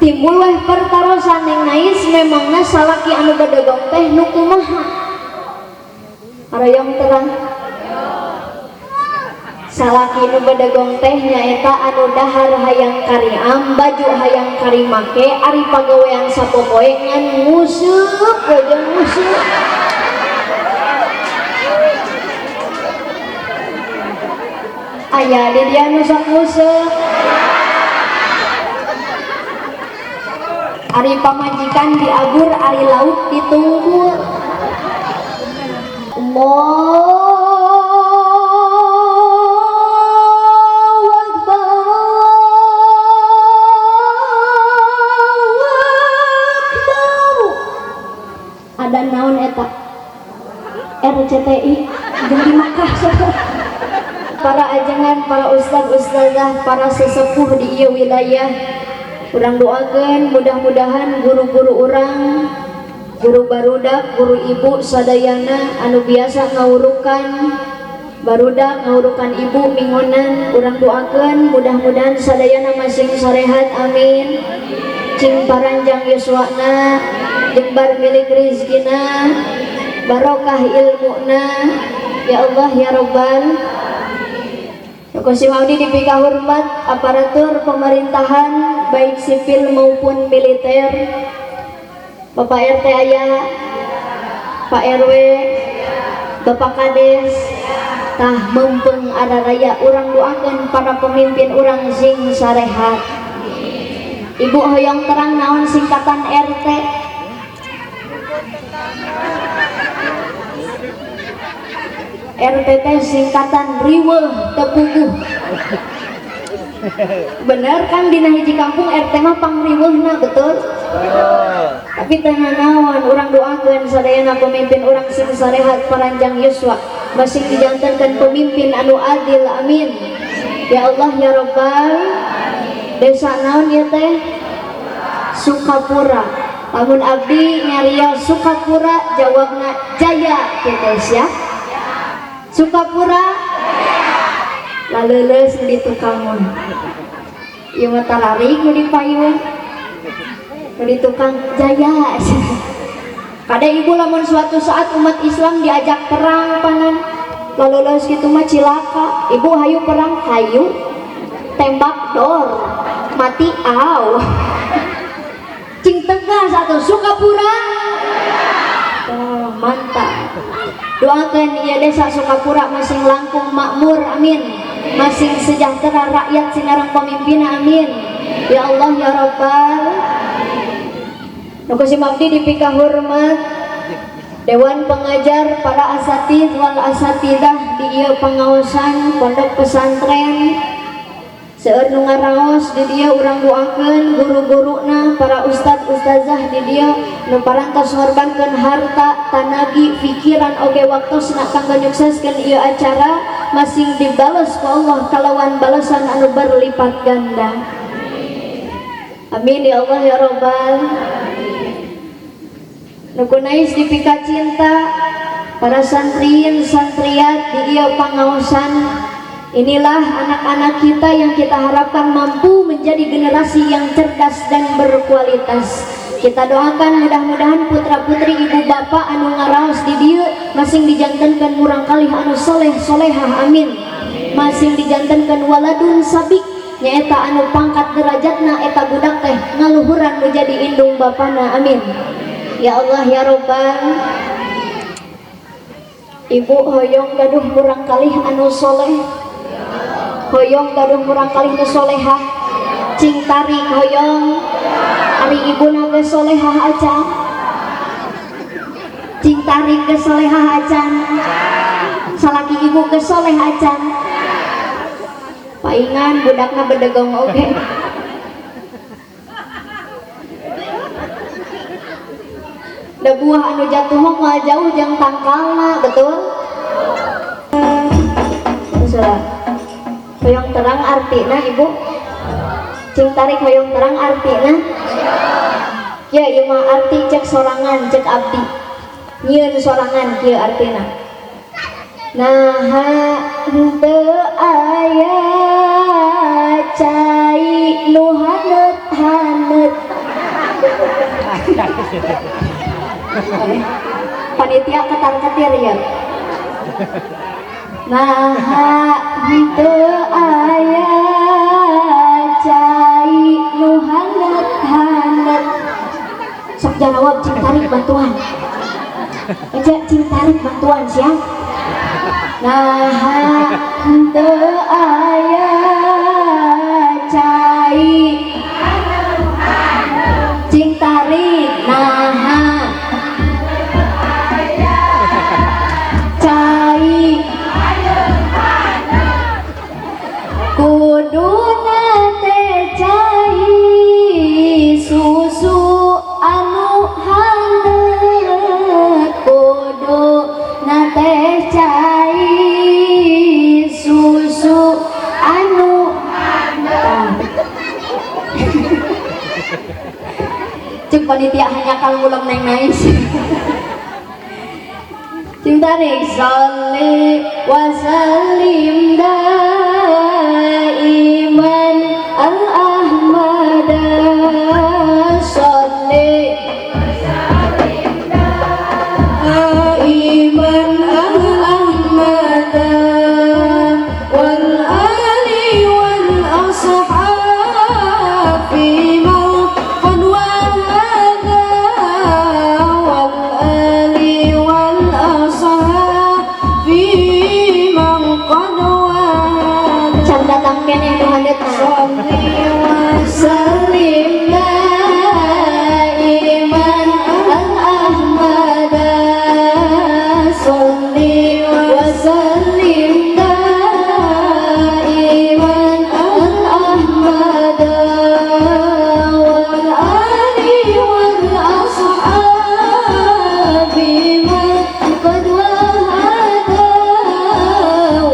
Timbul weh pertarosan yang nais memangna salaki anu bedegong teh nu kumaha? Arayong terang. Salaki nu bedegong teh nyaeta anu dahar hayang kariam, baju hayang karimake, ari pagawean sapopoe ngan nguseup we jeung nguseup. Aya di dia nu sok nguseup. Ari pamajikan diagur, ari lauk ditungkul. Allahu Akbar, Allahu Akbar. Ada naon eta? RCTI jeung di Makkah. Para ajengan, para ustad ustazah, para sesepuh di ieu wilayah, urang doakeun mudah-mudahan guru-guru urang, guru barudak, guru ibu sadayana anu biasa ngawurukan barudak, ngawurukan ibu mingonan, urang doakeun mudah-mudahan sadayana masing sarehat, amin. Cing paranjang yuswana, jembar milik rizkina, barokah ilmuna, ya Allah ya Rabbal. Kosim abdi dipika hormat aparatur pemerintahan baik sipil maupun militer, Bapak RT aya, Pak RW, Bapak Kades, tah mempeng araraya, urang doakeun para pemimpin urang sing sarehat. Ibu hoyong terang naon singkatan RT? RT teh singkatan riweuh teu puguh. Bener kan dina hiji kampung RT mah pangriweuhna, betul? Tapi teh naon, urang doakeun sadayana pemimpin urang sing sarehat, paranjang yuswa, masing dijantenkeun pemimpin anu adil, amin. Ya Allah ya Rabbal. Desa naon ieu teh? Sukapura. Lamun abdi nyarios Sukapura jawabna jaya kitu sia. Sukapura laleuleus di tukang mah. Ieu mah tararik nu di payun. Nu di tukang jaya. Kada ibu lamun suatu saat umat Islam diajak perang panan laleuleus kitu mah cilaka. Ibu hayu perang, hayu. Tembak dor, mati au. Cing tegas atuh Sukapura. Oh, mantap. Doakan ieu desa Sukapura masing langkung makmur, amin. Masing sejahtera rakyat sinareng pemimpin, amin. Ya Allah ya Rabbal. Nu kusim abdi dipika hormat Dewan Pengajar, para asatid wal asatidah di ieu pengaosan pondok pesantren. Seueur nu ngaraos di dieu, urang doakeun guru-guruna, para ustad ustazah di dieu nu parantos ngorbankeun harta, tanagi, pikiran oge waktosna kanggo nyukseskeun ieu acara, masing dibales ku Allah kalawan balasan anu berlipat ganda. Amin ya Allah ya Rabbal. Nu kunais dipika cinta para santriin santriat di ieu pangaosan. Inilah anak-anak kita yang kita harapkan mampu menjadi generasi yang cerdas dan berkualitas. Kita doakan mudah-mudahan putra-putri ibu bapak anu ngaraos di dieu masing dijantenkeun murang kalih anu soleh solehah, amin. Masing dijantenkeun waladun sabik, nyaeta anu pangkat derajatna eta budak teh ngaluhuran nu jadi indung bapana, amin. Ya Allah ya Rabbal. Ibu hoyong gaduh murang kalih anu soleh, hoyong gaduh murang kalih nu solehah, cing tarik hoyong, ari ibu geus solehah acan, cing tarik geus solehah acan, salaki ibu geus soleh acan, paingan budakna bedegong oge. Da buah anu jatuh mah moal jauh jeung tangkalna, betul? Sudah. Hoyong terang artina ibu? Cing tarik hoyong terang artina? Ya, ieu mah arti cek sorangan, cek abdi. Nyieun sorangan kieu artina. Naha henteu aya cai nu haneut-haneut. Panitia ketar-ketir ya. Nah, henteu aya cai nu hanet-hanet. Sok jawab, cing tarik bantuan. Aja cing tarik bantuan siap. Nah, henteu aya cai cing tarik. Nah, cai kuduna teh cai susu anu haneut, kuduna teh cai susu anu haneut. Cek panitia hanya kalau ulang neng nais. Cing tarik sholli wa sallim daiman al ahmada sholli daiman al ahmada wal ali wal ashabi man qad wahada wal ali wal ashabi man qad wahada. Can datang keneh nu haneutna. Sholli wa sallim daiman al ahmada sholli wa sallim daiman al ahmada wal ali wal ashabi man qad wahada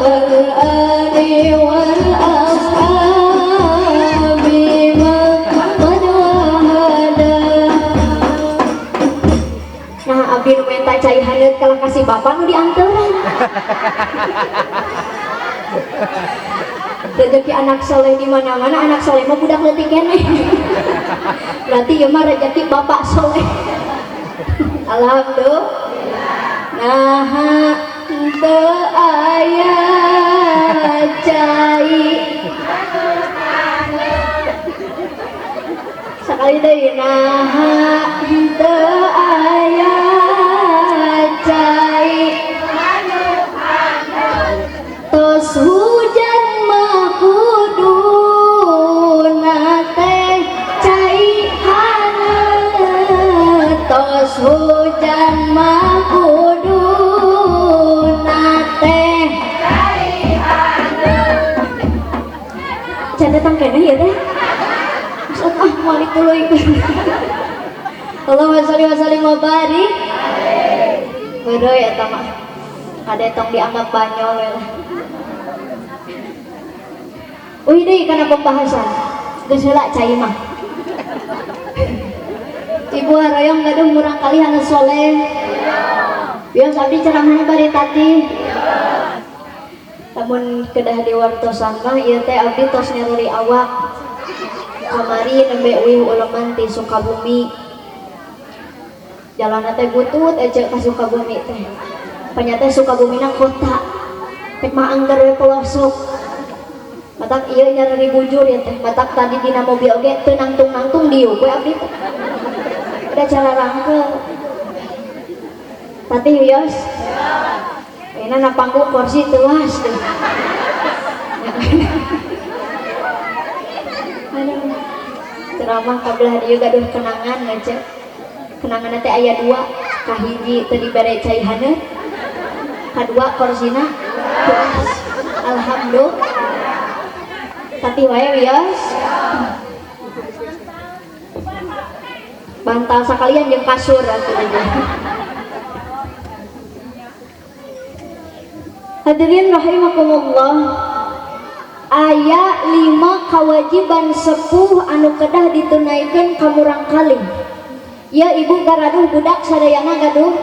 wal ali wal ashabi man qad wahada. Nah, abdi nu menta cai haneut kalah kasih bapak nu dianteran. Rezeki anak soleh di mana-mana, anak soleh mah budak leutik keneh. Berarti ieu mah rezeki bapak soleh. Alhamdulillah. Nah, henteu aya cai sakali deui. Nah, henteu aya cai tos hujan mah kuduna teh cai haneut, tos hujan mah kuduna teh cai haneut. Can datang keneh ya teh. Maksud ah moal tuluy. Allahumma sholli wa sallim wa barik. Heureuy eta mah. Kade tong dianggap banyol we lah. Uih deui kana pembahasan. Geus heula cai mah. Ibu haroyong gaduh murang kali anu soleh. Bios abdi ceramahna bari tati. Lamun kedah diwartosan mah ieu teh abdi tos nyereri awak. Kamari nembe uih uleman ti Sukabumi. Jalanna teh butut ece ka Sukabumi teh. Panyata Sukabumina kota. Rek mah angger we pelosok. Matak ieu nyereri bujur ya teh. Matak tadi dina mobil oge teu nangtung-nangtung dieu we abdi teh. Udah cara rangkel. Tati wios. Ayeuna na panggung kursi teuas teh. Aduh. Ceramah kabelah dieu gaduh kenangan aja. Kenangan teh aya dua, kahiji teu dibere cai haneut, kadua korsina teuas. Alhamdulillah. Tati wae wios. Bantal sakalian jeung kasur atuh. Hadirin rahimakumullah. Aya 5 kewajiban sepuh anu kedah ditunaikan ka murang kalih. Ya ibu garaduh budak sadayana gaduh.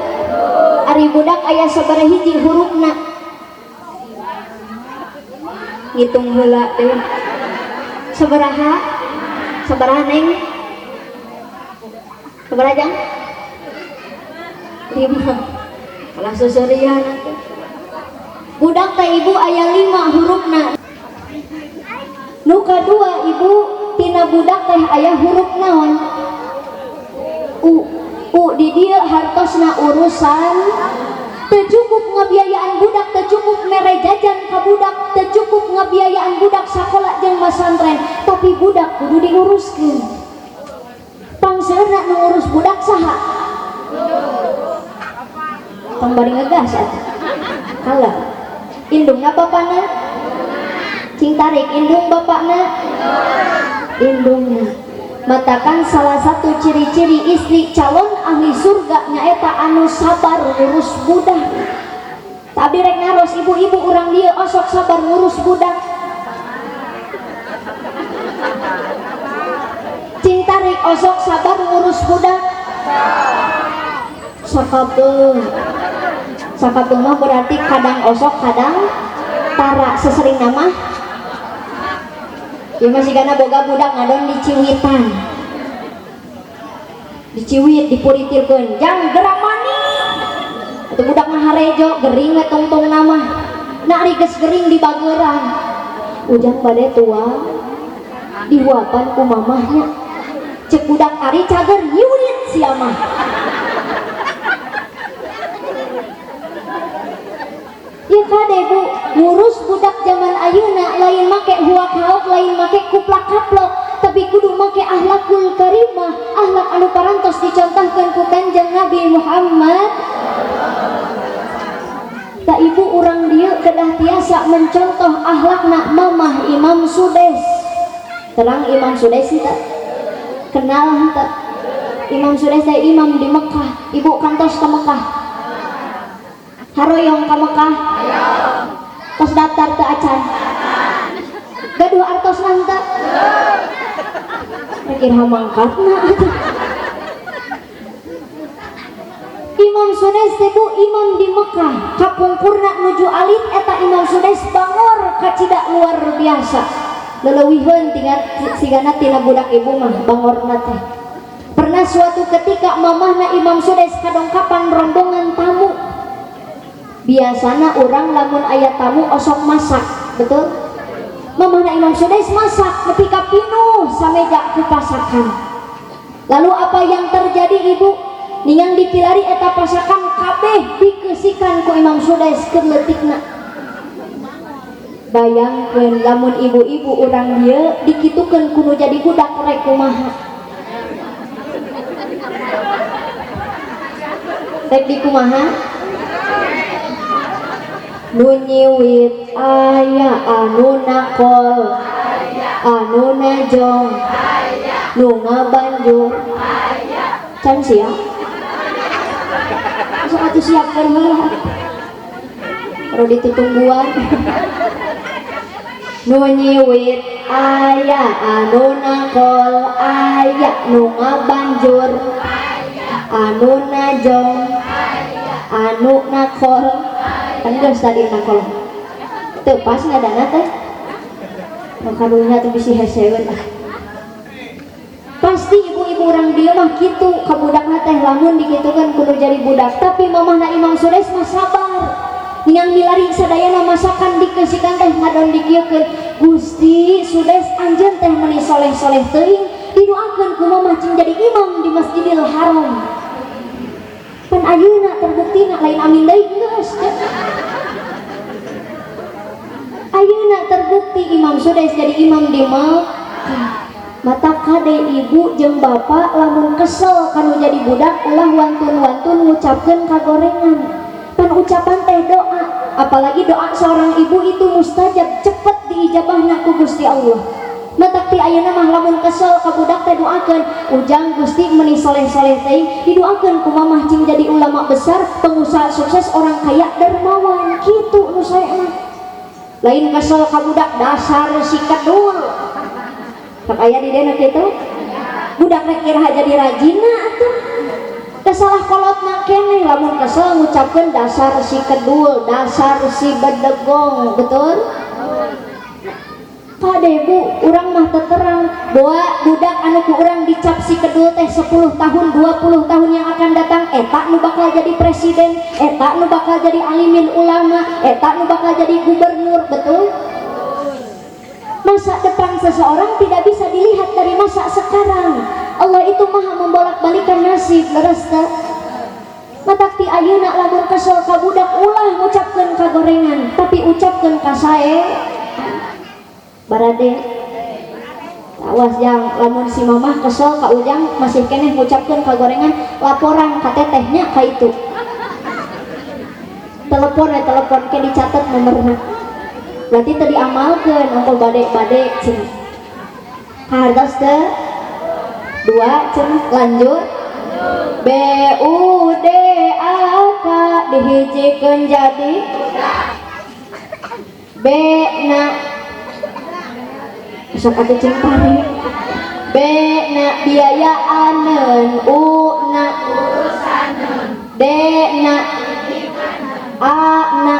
Ari budak aya sabaraha hiji hurufna. Ngitung heula teh. Sabaraha? Sabaraha neng? Sabaraha jang? 5. Kalah seserian atuh. Budak teh ibu aya 5 hurufna. Nu kadua ibu tina budak teh aya huruf naon? U. U di dieu hartosna urusan. Teu cukup ngabiayaan budak, teu cukup mere jajan ka budak, teu cukup ngabiayaan budak sakola jeung masantren, tapi budak kudu diuruskeun. Pangseurna nu ngurus budak saha? Tong bari ngegas atuh. Kalah. Indungna bapana? Cing tarik indung bapana? Indungna. Matakan salah satu ciri-ciri istri calon ahli surga nyaeta anu sabar ngurus budak. Tapi rek naros ibu-ibu urang dieu osok sabar ngurus budak. Cing tarik osok sabar ngurus budak. Sakapeung. Sakapeung mah berarti kadang osok kadang tara, sesering nama. Ya masih karena boga budak ngadon diciwitan. Diciwit dipuritilkeun, jang geramani. Atuh budak mah harejo gering we tungtung nama. Nah ari geus gering dibageran. Ujang bade tua dihuapan ku mamahnya. Cek budak ari cager nyiwit sia mah. Ya kade bu, ngurus budak zaman ayeuna lain make huak haok, lain make kuplak kaplok, tapi kudu make akhlakul karimah, akhlak anu parantos dicontohkeun ku Kanjeng Nabi Muhammad. Tak ibu urang dieu kedah tiasa mencontoh akhlakna mamah Imam Sudes. Terang Imam Sudes teh kenal teh? Imam Sudes teh imam di Mekah. Ibu kantos ke Mekah. Haroyong ka Mekah. Tos daftar teu acan. Gaduh artos nanta. Pikir hamangkatna. Imam Sudes teh bu imam di Mekah. Kapungkurna nuju alit eta Imam Sudes bangor kacida luar biasa. Leleuwiheun tinggal sigana tina budak ibu mah bangorna teh. Pernah suatu ketika mamahna Imam Sudes kadongkapan rombongan tamu. Biasana orang lamun aya tamu osok masak, betul? Mamahna Imam Sudes masak nepi ka pinuh sameja ku pasakan. Lalu apa yang terjadi ibu? Ningang dipilari eta pasakan kabeh dikeusikan ku Imam Sudes keur leutikna. Bayangkeun lamun ibu-ibu urang dieu dikitukeun ku nu jadi budak rek kumaha? Rek dikumaha? Nu nyiwit aya anu nakol, anu najong, nu ngabanjur. Can siap? Sok atuh siapkeun heula. Perlu ditutungguan. Nu nyiwit aya anu nakol, aya nu ngabanjur, anu najong, anu nakol. Kan geus tadi nakol. Teu pas ngadana teh. Makarunya teh bisi heseun ah. Pasti ibu-ibu urang dieu mah kitu ka budakna teh lamun dikitukeun kudu jadi budak. Tapi mamahna Imam Sudes mah sabar. Ningang milari sadayana masakan dikeusikan teh ngadon dikieukeun. Gusti Sudes anjeun teh meuni soleh-soleh teuing didoakeun ku mamah cing jadi imam di Masjidil Haram. Pan ayeuna terbuktina lain amin deui geus. Ayeuna terbukti Imam Sudes jadi imam di Mekah. Mata kade ibu jeung bapak lamun kesel kanu jadi budak ulah wantun-wantun ngucapkeun kagorengan. Pan ucapan teh doa, apalagi doa seorang ibu itu mustajab, cepet diijabahna ku Gusti Allah. Matak ti ayeuna mah lamun kesel ka budak teh doakeun, ujang Gusti meuni soleh-soleh teh didoakeun ku mamah cing jadi ulama besar, pengusaha sukses, orang kaya, dermawan, kitu nu saena. Lain kesel ka budak dasar si kedul. Tak aya di dieu nu kitu? Budak rek iraha jadi rajina atuh. Kesalah kolotna keneh lamun kesel ngucapkeun dasar si kedul, dasar si bedegong, betul? Kade bu, urang mah teterang bahwa budak anu ku urang urang dicap si kedul teh 10 tahun 20 tahun yang akan datang eta nu bakal jadi presiden, eta nu bakal jadi alimin ulama, eta nu bakal jadi gubernur, betul? Masa depan seseorang tidak bisa dilihat dari masa sekarang. Allah itu maha membolak-balikan nasib, leres teu? Matak ti ayeuna lamun kesel ka budak ulah ngucapkeun kagorengan, tapi ucapkeun ka sae. Barade awas jang, lamun si mamah kesel ka ujang masih keneh ngucapkeun kagorengan, laporan ka tetehnya ka itu. Telepon ya telepon ke dicatat nomorna. Berarti teu diamalkeun ongko bade-bade cenah. Kahartos teu? Dua cenah lanjut. B U D A K dihijikeun jadi B na sok atuh cing tarik. B na biayaaneun, U na D na A na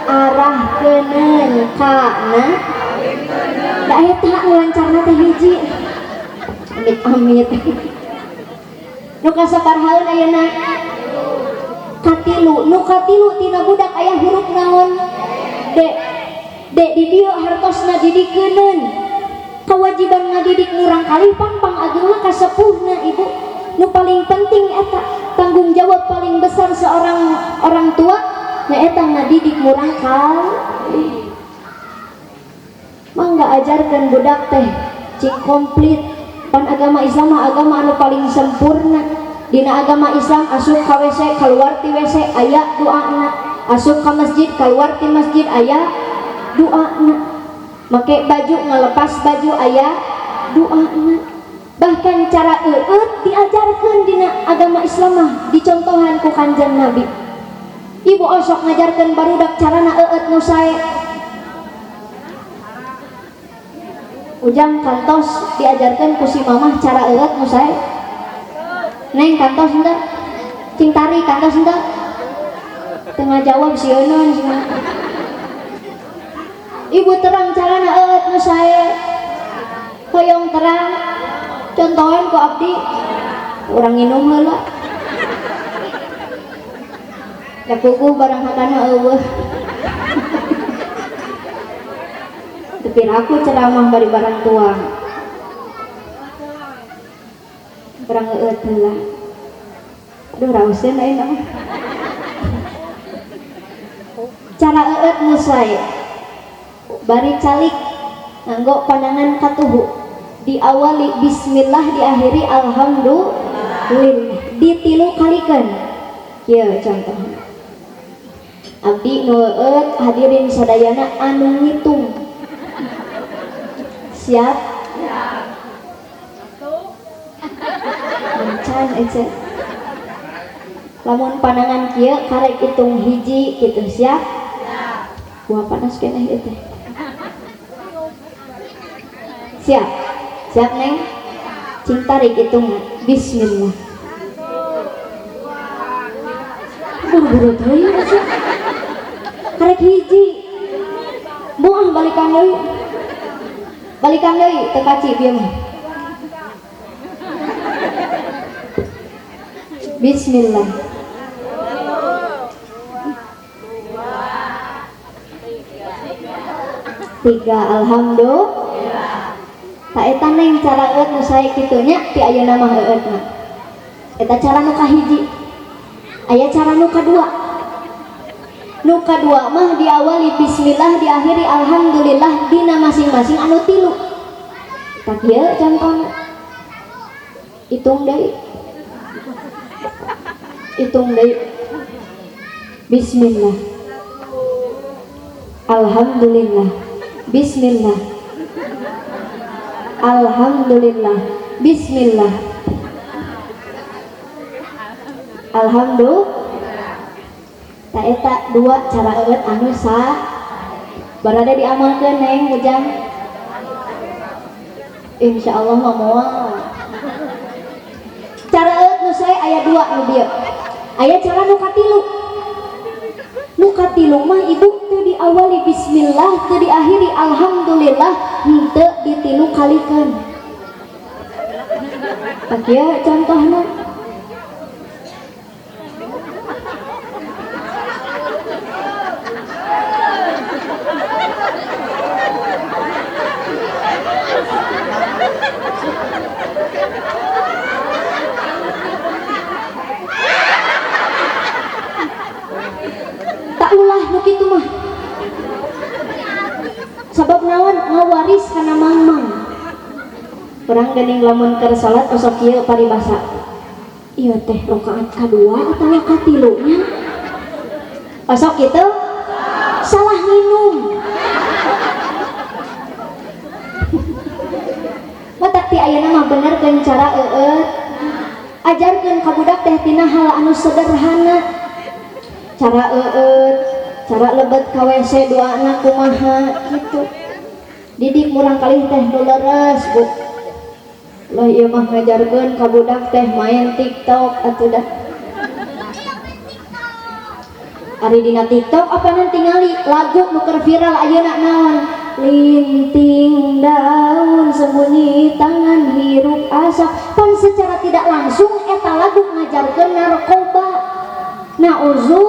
arahkeuneun, K na da eta nu lancarna teh hiji. Amit amit. Nu kasabarahaeun ayeuna? Katilu. Nu katilu tina budak aya huruf naon? D. D di dieu hartosna didikeuneun. Kewajiban ngadidik murang kali pang pangagengna ka sepuhna ibu. Nu paling penting eta tanggung jawab paling besar seorang orang tua nyaeta ngadidik murang kali. Mangga ajarkeun budak teh cing komplit. Pan agama Islam mah agama anu paling sempurna. Dina agama Islam asup ka WC keluar ti WC aya doana, asup ka masjid keluar ti masjid aya doana, make baju ngalepas baju aya doana. Bahkan cara eueut diajarkeun dina agama Islam mah dicontohan ku Kanjeng Nabi. Ibu osok ngajarkeun barudak carana eueut nu sae. Ujang kantos diajarkan ku si mamah cara eueut nu sae. Neng kantos henteu? Cing tari kantos henteu? Teu ngajawab sieun cenah. Ibu terang carana eueut nu sae. Hoyong terang. Contohan ku abdi. Urang nginum heula. Da puguh barang hakana eueuh. Tepir aku ceramah bari barang tuang. Barang eueut heula. Aduh rauseun ayeuna mah. Cara eueut nu sae. Bari calik nganggo pandangan katuhu. Diawali bismillah diakhiri alhamdulillah. Ditilu kalikeun. Kieu contohna. Abdi nu eueut hadirin sadayana anu ngitung. Siap? Siap. Encan ece. Lamun panangan kieu karek hitung hiji kitu, siap? Siap. Buah panas keneh ieu teh. Siap? Siap Neng? Cing tarik hitung. Bismillah. Buru-buru teuing ece. Karek hiji. Buah balikan deui. Balikan deui teu kaci bieu mah. Bismillah. 3 alhamdulillah. Ta eta neng cara eueut nu sae kitu nya ti ayeuna mah eueutna. Eta cara nu kahiji. Aya cara nu kadua. Nu kadua mah diawali bismillah diakhiri alhamdulillah dina masing-masing anu tilu. Tah kieu contohna. Hitung deui. Hitung deui. Bismillah. Alhamdulillah. Bismillah. Alhamdulillah. Bismillah. Alhamdulillah. Ta eta dua cara eueut anu sa barada diamalkeun neng ujang. Insyaallah mah moal. Cara eueut nu sae aya dua nu bieu. Aya cara nu katilu. Nu katilu mah ibu teu diawali bismillah teu diakhiri alhamdulillah henteu ditilu kalikeun. Tak kieu contohna. Tak ulah nu kitu mah. Sabab naon ngawaris kana mamang. Urang geuning lamun keur salat osok kieu paribasa. Ieu teh rakaat kadua atawa katilu nya. Osok kitu salah nginum. Matak ti ayeuna mah benerkeun cara eueuh. Ajarkeun ka budak teh tina hal anu sederhana. Cara eueuh, cara lebet ka WC doana kumaha kitu. Didik murang kali teh nu leres, Bu. Lah ieu mah ngajarkeun ka budak teh main TikTok atuh dah. Ari dina TikTok apa nanti tingali lagu nu keur viral ayeuna naon? Linting daun sembunyi tangan hirup asap. Pan secara tidak langsung eta lagu ngajarkeun narkoba. Nauzu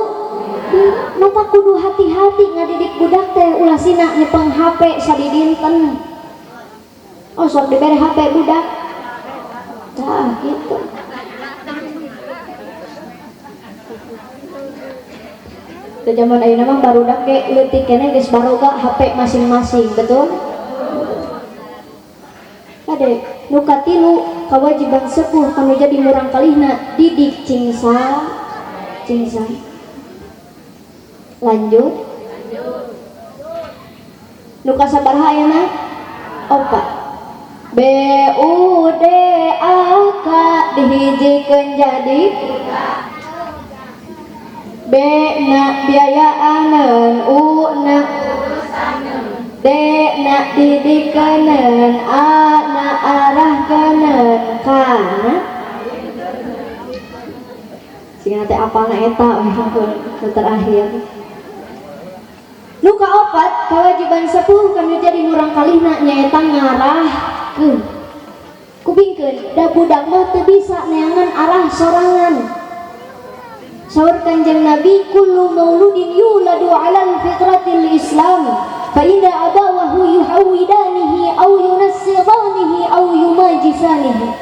mata kudu hati-hati ngadidik budak teh ulah sina nyepeng HP sadidinten. Oh sok dibere HP budak. Tah gitu. Di zaman ayeuna mah barudak ge leutik keneh geus baroga HP masing-masing, betul? Kade nu katilu kawajiban sepuh kanu jadi murang kalihna didik cingsa cingsa. Lanjut. Nu kasabaraha ayeuna? Opat. B U D A K dihijikeun jadi B na biayaaneun, U na D na didikeunneun, A na arahkeunneun, K na sing teh apalna eta nu terakhir. Nu kaopat kewajiban sepuh kanu jadi murang kalihna nyaeta ngarahkeun. Kupingkeun da budak mah teu bisa neangan arah sorangan. Saur Kanjeng Nabi kullu mauludin yuladu 'alal fitratil Islam fa inna abawahu yuhawidanihi aw yunassiranihi aw yumajisanihi.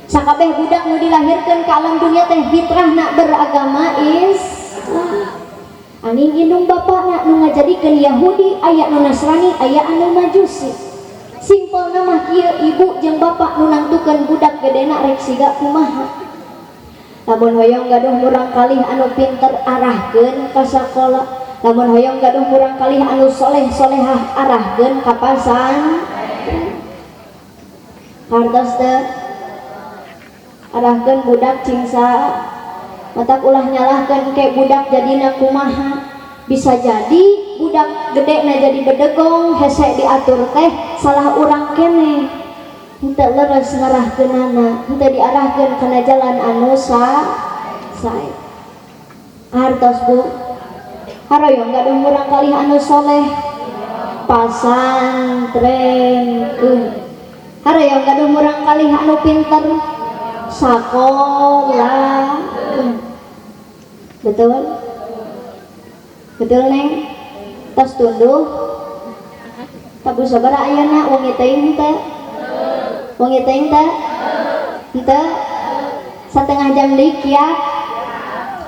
Sakabeh budak nu dilahirkeun ka alam dunia teh fitrahna beragama Islam. Angin indung bapakna nu ngajadikeun Yahudi, aya nu Nasrani, aya anu Majusi. Simpelna mah kieu ibu jeung bapak nu nangtukeun budak gedena rek siga kumaha. Lamun hoyong gaduh murang kalih anu pinter arahkeun ka sakola, lamun hoyong gaduh murang kalih anu soleh solehah arahkeun ka pasantren. Hartos teu arahkeun budak cingsa, matak ulah nyalahkeun ke budak jadina kumaha. Bisa jadi budak gede na jadi bedegong hese diatur teh salah urang keneh. Henteu leres ngarahkeunana, henteu diarahkeun kana jalan anu sae. Hartos Bu, haroyong gaduh murang kalih anu soleh pasantrenkeun. Haroyong gaduh murang kalih anu pinter sakolahkeun. Betul? Betul Neng? Tos tunduh? Tabu sabaraha ayeuna wengi teuing teh? Wengi teuing teh? Henteu? Satengah jam deui kiat?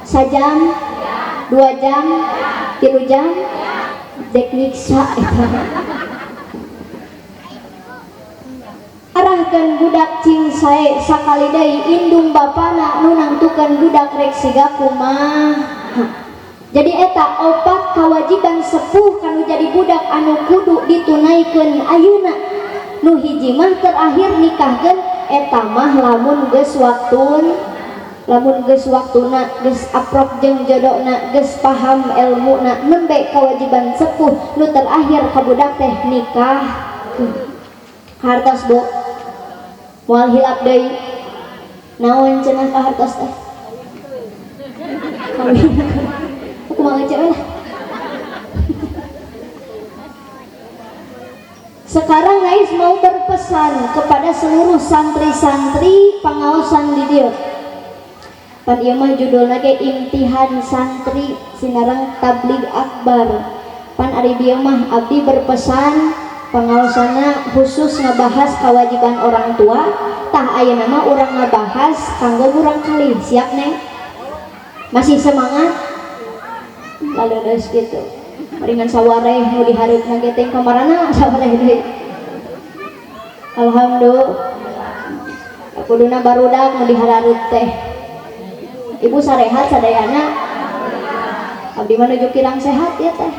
Sajam? 2 jam? 3 jam? Dek nyiksa eta. Arahkeun budak cing sae sakali deui indung bapana nu nangtukeun budak rek siga kumaha. Jadi eta opat kewajiban sepuh kanu jadi budak anu kudu ditunaikeun ayeuna. Nu hiji mah terakhir nikahkeun eta mah lamun geus waktun, lamun geus waktuna geus aprok jeung jodona geus paham elmuna nembe kewajiban sepuh nu terakhir ka budak teh nikah. Hartos Bu, moal hilap deui. Naon cenah ka hartos teh? Kawin. Kumaha cewek lah. Sekarang Ais mau berpesan kepada seluruh santri-santri pangaosan di dieu. Pan ieu mah judulna ge imtihan santri sinareng tablig akbar. Pan ari dieu mah abdi berpesan pangaosanna khusus ngebahas kewajiban orang tua. Tah, ayeuna mah urang ngebahas kanggo murangkalih. Siap, Neng? Masih semangat? Lalu geus gitu. Ringan sawareh nu dihareupna ge teh kamarana sawareh deui. Alhamdulillah. Kuduna barudak nu dihararut teh. Ibu sarehat sadayana? Abdi mah nuju kirang sehat ya teh.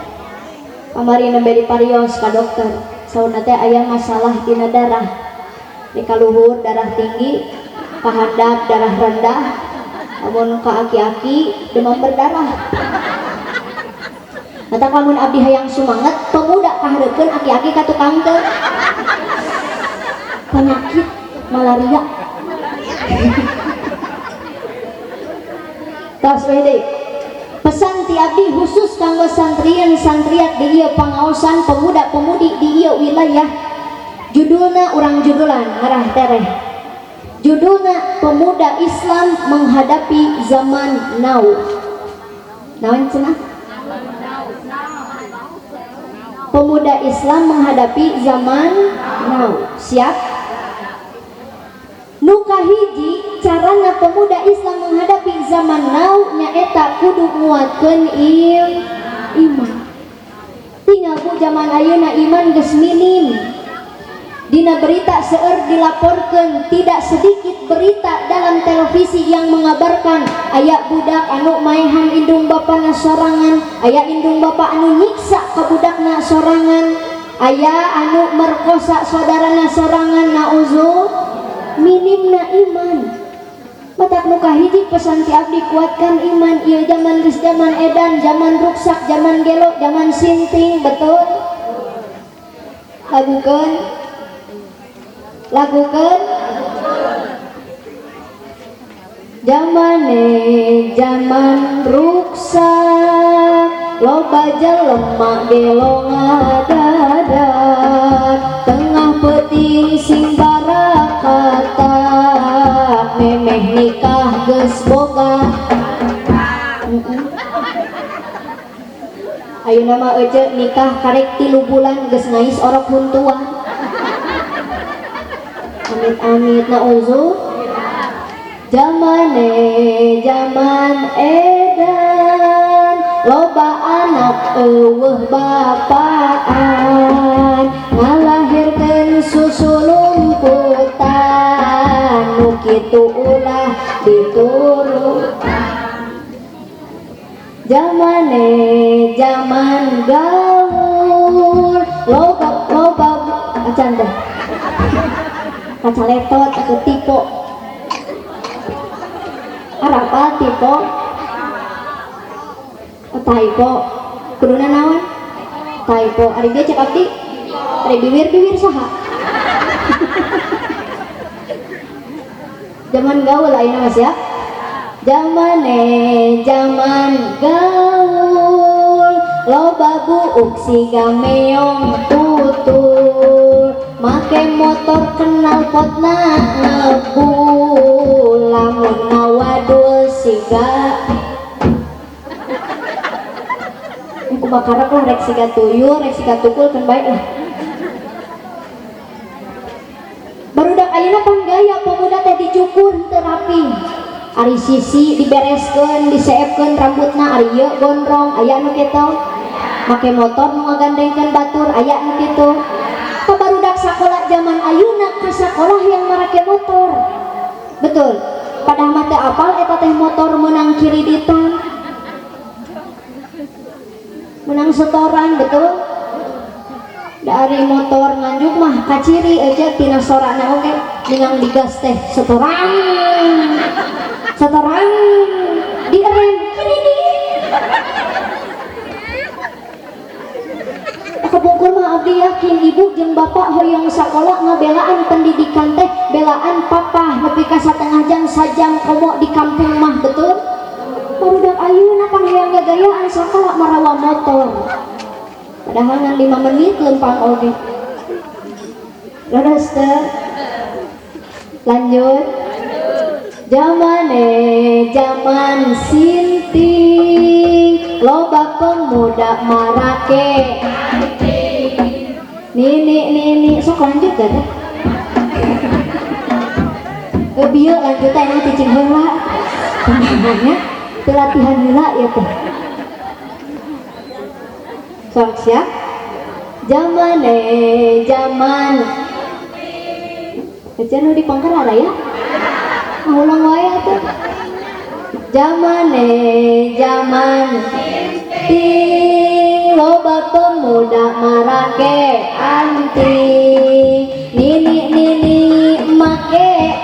Kamari nembe diparios ka dokter. Saurna teh aya masalah dina darah. Di kaluhur darah tinggi, kahandap darah rendah, lamun ka aki-aki demam berdarah. Matak lamun abdi hayang sumanget, pemuda kahareupeun, aki-aki ka tukang teu. Penyakit malaria. Tos we deui. Pesan ti abdi khusus kanggo santrian santriat di ieu pangaosan, pemuda-pemudi di ieu wilayah. Judulna urang judulan ngarah tereh. Judulna Pemuda Islam Menghadapi Zaman Now. Naon cenah? Pemuda Islam menghadapi zaman now. Siap? Nu kahiji, carana pemuda Islam menghadapi zaman now nyaeta kudu nguatkeun iman. Tinggal bu, zaman ayeuna iman geus minim. Dina berita seueur dilaporkan, tidak sedikit berita dalam televisi yang mengabarkan aya budak anu maehan indung bapana sorangan, aya indung bapa anu nyiksa ke budakna sorangan, aya anu merkosa saudarana sorangan, nauzu. Minimna iman. Matak nu kahiji pesan ti abdi, kuatkan iman. Ieu zaman geus zaman edan, zaman ruksak, zaman gelo, zaman sinting, betul? Lagukeun, lagukeun. Zamane zaman ruksak, loba jelema gelo ngadadak, tengah peuting sing barakatak, memeh nikah geus boga. Ayeuna mah ece nikah karek 3 bulan geus ngais orok huntuan. Amit-amit, nauzu. Zamane zaman edan, loba anak euweuh bapaan, ngalahirkeun susu lumputan, nu kitu ulah diturut. Zamane zaman gaul, loba loba acan teh kacaletot atau tipo arapa tipo, oh, typo kuduna naon typo. Ari dia cek abdi, ari bibir-bibir saha? Zaman gaul ayeuna mas ya. Zamane zaman gaul, loba buuk siga meong tutul, make motor knalpotna ngebul, lamun ngawadul siga kumaha lah, rek siga tuyul rek siga tukul kan baik lah. Barudak ayeuna pan gaya pemuda teh dicukur teu rapi, ari sisi dibereskeun, diseepkeun rambutna, ari ieu gondrong. Aya nu kitu make motor nu ngagandengkeun batur, aya nu kitu. Barudak sakola zaman ayeuna ka sakolah yang marake motor, betul? Padahal mah teu apal eta teh motor meunang kiriditan, menang setoran, betul? Dari motor Nganjuk mah kaciri aja tina sorana oge, ningang digas teh setoran setoran, direm kiri. Kebungkur mah abdi yakin ibu jeung bapak hoyong sakola ngabelaan pendidikan teh, belaan papa nepi ka satengah jam, sajam komo di kampung mah, betul? Barudak ayeuna pan hayang gagayaan sakola marawa motor, padahal ngan 5 menit lempang oge. Leres teu? Lanjut. Zamane zaman sinting, loba pemuda marake nini nini. Sok lanjut gak teh? Bieu lanjut teh emang cicing heula. Kumaha teu latihan heula ya teh. Sok siap? Zamane zaman Kecil nu dipangker ya? Ngulang wae atuh. Zamane zaman ting, loba pemuda marake anting, nini nini make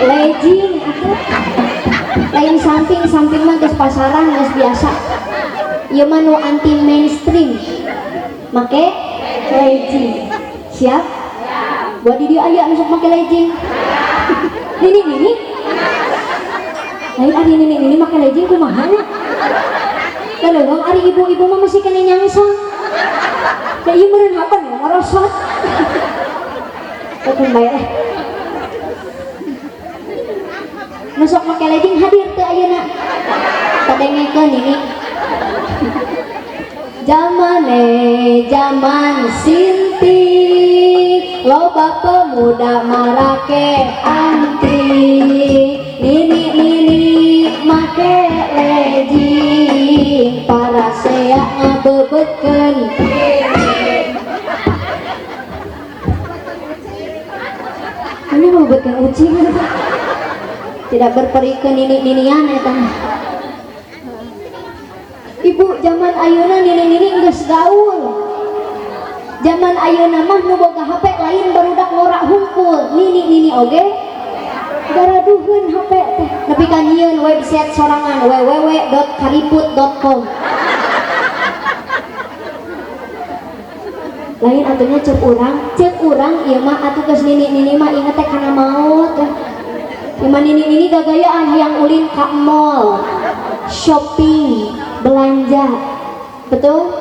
legging atuh. Lain samping, samping mah geus pasaran, geus biasa. Ieu mah nu anti mainstream. Make legging. Siap? Buat di dia aya nu sok make legging. Nini nini. Lain ari nini nini make legging kumaha nya? Leuweung ari ibu-ibu mah masih kena nyangsang. Da ieu meureun apa nih merosot. Keun bae lah. Nu sok make legging hadir teu ayeuna? Kadengekeun ini. Zamane zaman sinting, loba pemuda marake anting, nini nini make legging, para sea ngabebetkeun. Ini ngabebetkeun ucing tidak berperi ke nini ninian eta mah. Ibu, zaman ayeuna nini nini geus gaul. Zaman ayeuna mah nu boga HP lain barudak ngorak hungkul, nini nini oge garaduheun HP teh. Nepi ka nyieun website sorangan www.kariput.com. Lain atunya cek urang ieu mah atuh geus nini nini mah inget teh kana maot. Ieu mah nini nini gagayaan hayang ulin ka mall, shopping, belanja. Betul?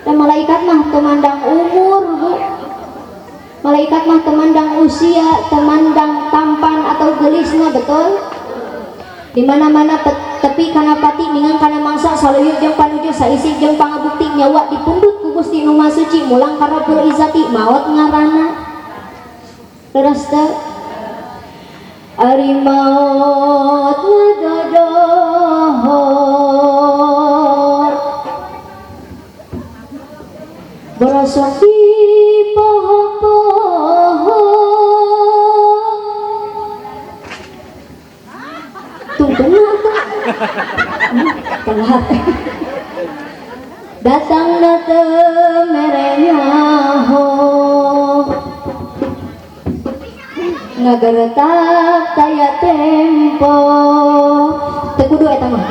Dan malaikat mah temandang umur, Bu. Malaikat mah temandang usia, temandang tampan atau gelisna, betul? Di mana-mana tepi kana pati ningang kana mangsa saluyuk jeung panuju saisih jeung pangabukti nyawa dipundhut ku Gusti Nu Maha Suci mulang ka Rabbul Izzati maot ngaranna. Leres teu? Ari maot ngadodohor borosok di poho-poho tungtungna atuh telat datang teu mere nyaho ngageretak taya tempo teu kudu eta mah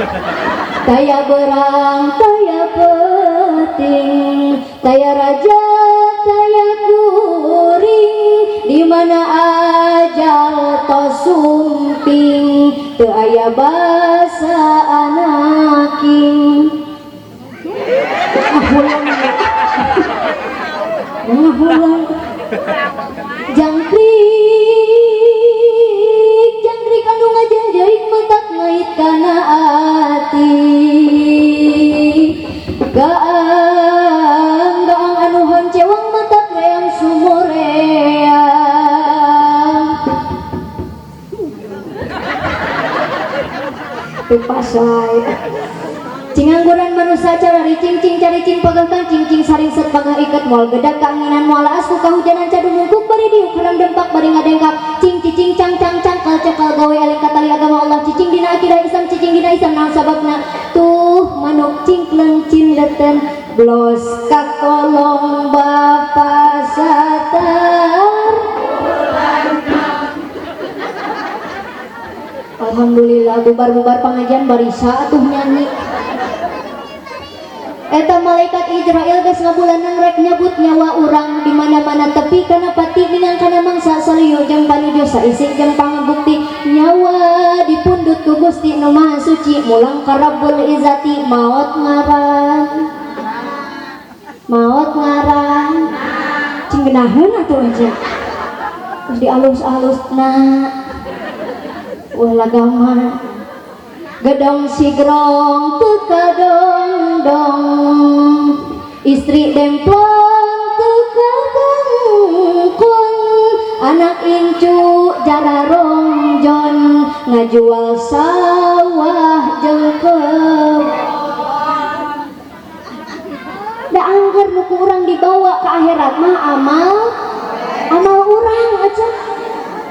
taya berang taya peting taya raja taya kuring di mana ajal tos sumping teu aya basa anaking. Ngahulang ngahulang jangkrik jangkrik anu ngajenjeik matak ngait kana ati gaang gaang anu honcewang matak ngayang sumoreang. Teu pas wae. Cingangguran manusia cara cing cing cari cing pegah kang cing cing saring set pegah iket moal gedak kanginan moal aas ku kahujanan cadu mungkuk bari diuk hanam dempak bari ngadengkap cing cicing cang cang cangkal cekal gawe eling katali agama Allah cicing dina akidah Islam cicing dina Islam naon sababna tuh manuk cingkleng cindeten blos ka kolong bapa satar. Alhamdulillah bubar-bubar pengajian barisa atuh nyanyi. Eta malaikat Israel geus ngabulanan rek nyabut nyawa urang di mana-mana tepi kana pati minang kana mangsa salieu jeung panuju saisih jeung pangabukti nyawa dipundhut ku Gusti Nu Maha Suci mulang ka Rabbul Izzati maot ngaran maot ngaran cing Ngeunaheun atuh aja. Terus dialus-alus na. Wah lagama. Gedong sigrong teu kadongdong. Istri demplon teu katengkun. Anak incu jara rongjon ngajual sawah jeung kebon. Da angger nu ku urang dibawa ke akhirat mah amal urang aja.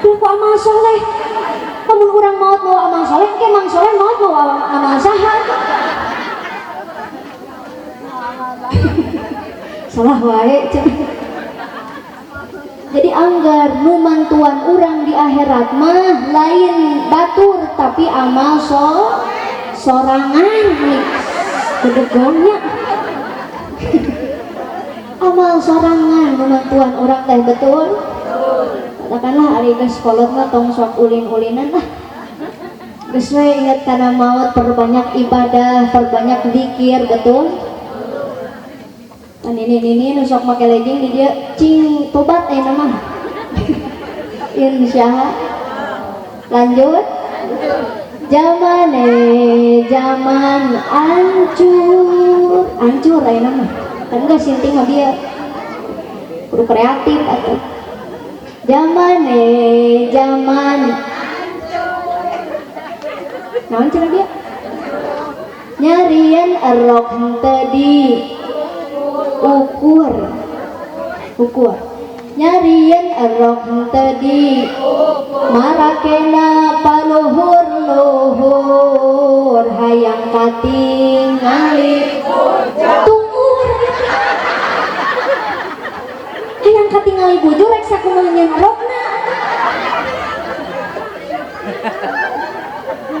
Ku amal soleh. Lamun urang maot mawa amal soleh, engke mang soleh maot mawa amal saha. Salah wae cek. Jadi anggar nu mantuan urang di akhirat mah lain batur tapi amal sorangan nih. Bedegongnya. Amal sorangan nu mantuan urang teh betul. Katakanlah ari geus kolot mah tong sok ulin-ulinan lah. Geus we ingat kana maut, perbanyak ibadah, perbanyak zikir, betul. Kan ini nu sok make legging di dieu cing tobat ayeuna mah. Insyaallah. Lanjut. Zamane zaman ancur, ancur ayeuna mah. Kan geus sinting mah dieu. Kudu kreatif atuh. Zamane zaman naon cenah dia? Nyarian erok henteu di ukur. Ukur. Nyarian erok henteu di marakena paluhur-luhur hayang katingali tuur. Hayang katingali bujur rek sakumaha nyeun rokna.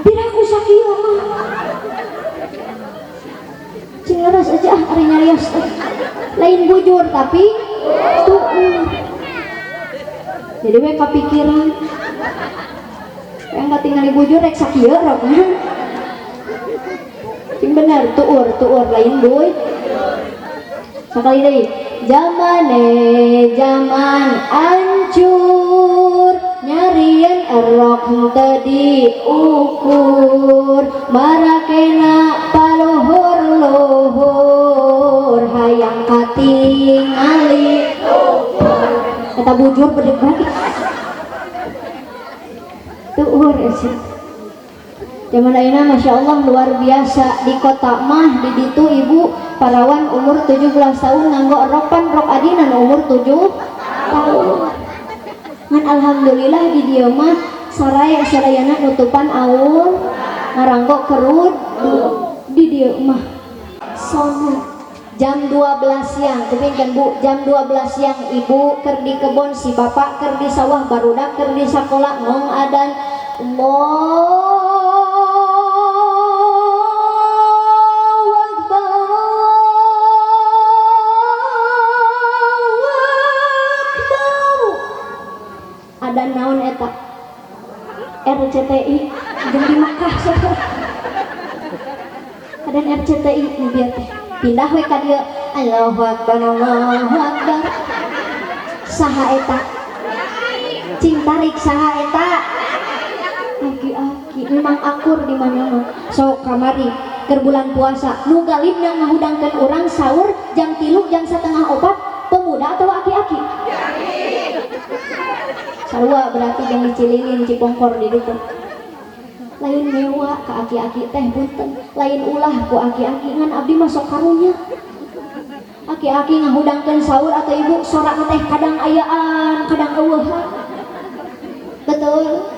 Piraku sakieu mah. Cing leres aja ah ari nyarios teh. Lain bujur tapi tuur. Jadi we kapikiran. Hayang katingali bujur rek sakieu rokna. Cing bener tuur, tuur lain buy. Sakali deui. Zamane zaman ancur nyarian erok henteu diukur marakena paluhur-luhur hayang katingali eta bujur bedegong tuur euy. Zaman ayeuna Masya Allah luar biasa di kota mah di ditu ibu parawan umur 17 tahun nganggo ropan rok adina nu umur 7 tahun. Ngan alhamdulillah di dieu mah saraya sarayana nutupan aur ngaranggo kerud di dieu mah. Sona jam 12 siang kupingkeun Bu, jam 12 siang ibu keur di kebon si bapak keur di sawah barudak keur di sakola ngong adan Allahu Akbar, Allahu Akbar. Adan naon eta? RCTI jeung di Makkah saudara. Adan RCTI nu bieu teh. Pindah we ka dieu. Allahu Akbar, Allahu Akbar. Saha eta? Cing tarik saha eta? Aki-aki memang akur di mana-mana. Sok kamari keur bulan puasa nu galibna ngahudangkeun urang sahur jam 3 jam setengah opat pemuda atau aki-aki? Sarua berarti jeung di Cililin Cipongkor di ditu. Lain mewah ka aki-aki teh punten, lain ulah ku aki-aki ngan abdi mah sok karunya. Aki-aki ngahudangkeun sahur atau ibu sorak teh kadang ayaan, kadang eueuhan. Betul?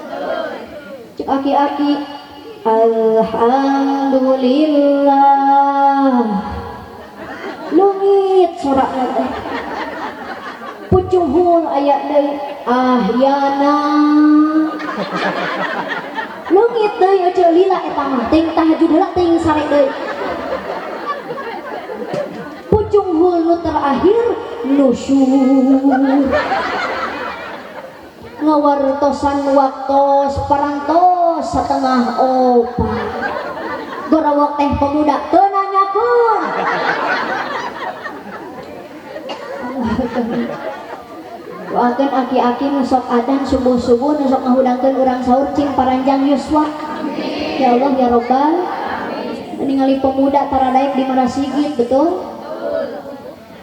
Cek aki-aki alhamdulillah. Lungit sorakna teh. Pucuhul aya deui ahyana. Lungit deui aja lila eta mah teuing tahajud heula teuing sare deui. Pucunghul nu terakhir nusyur. Ngawartosan waktos parantos setengah opat. Gorowok teh pemuda teu nanyakeun. Doakeun aki-aki nu sok adan subuh-subuh nu sok ngahudangkeun urang sahur cing paranjang yuswa. Ya Allah ya Robbal. Ningali pemuda taradaek di Marasigit, betul?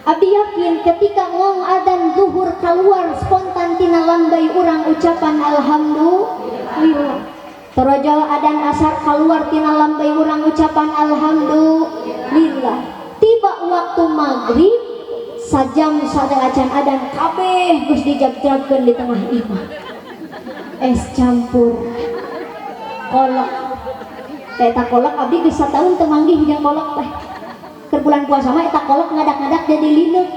Abdi yakin ketika ngong adan zuhur keluar spontan tina lambai urang ucapan alhamdulillah. Torojol adan asar keluar tina lambai urang ucapan alhamdulillah. Tiba waktu maghrib sajam sada acan adan kabeh geus dijabjabkeun di tengah imah. Es campur kolak. Eta kolak abdi geus sataun teu manggih jeung kolak teh. Keur bulan puasa mah eta kolak ngadak-ngadak jadi lineuk.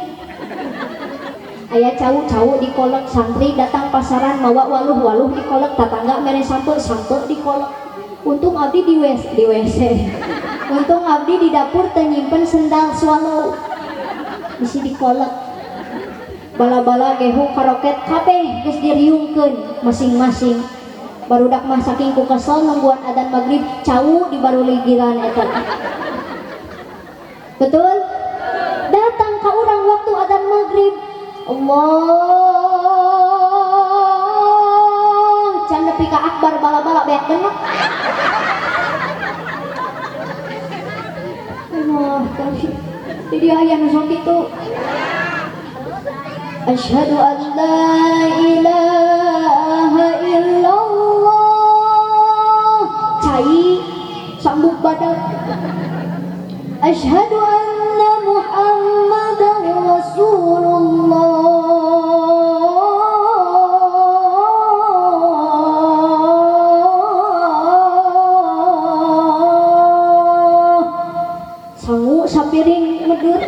Aya cau-cau di kolak, santri datang pasaran mawa waluh-waluh di kolak, tatangga mere sampe sampe di kolak. Untung abdi di WC, di WC. Untung abdi di dapur teu nyimpen sendal swallow. Bisi di kolak. Bala-bala gehu karoket kabeh geus diriungkeun masing-masing. Barudak mah saking ku kesel nungguan adan maghrib cau di baruligiran eta. Betul? Datang ke urang waktu adan maghrib. Allah, can nepi ka akbar bala-bala beak benek. Allah, jadi aya nu sok kitu. Asyhadu an la ilaha illallah. Cai sambuk badak. Asyhadu anna Muhammadan Rasulullah. Sangu sapiring medur.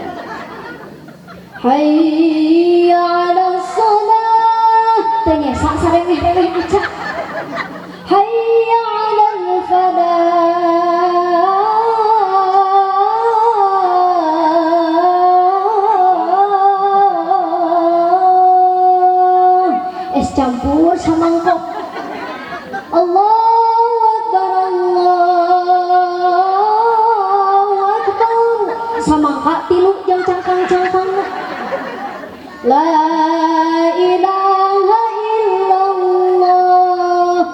Hayya 'ala shalah. Teu nyesa saremeh-remeh aca. Hayya 'alal falah. Es campur samangkok. Allahu Akbar, Allahu Akbar. Samangka tilu jeung cangkang-cangkang. La ilaha illallah.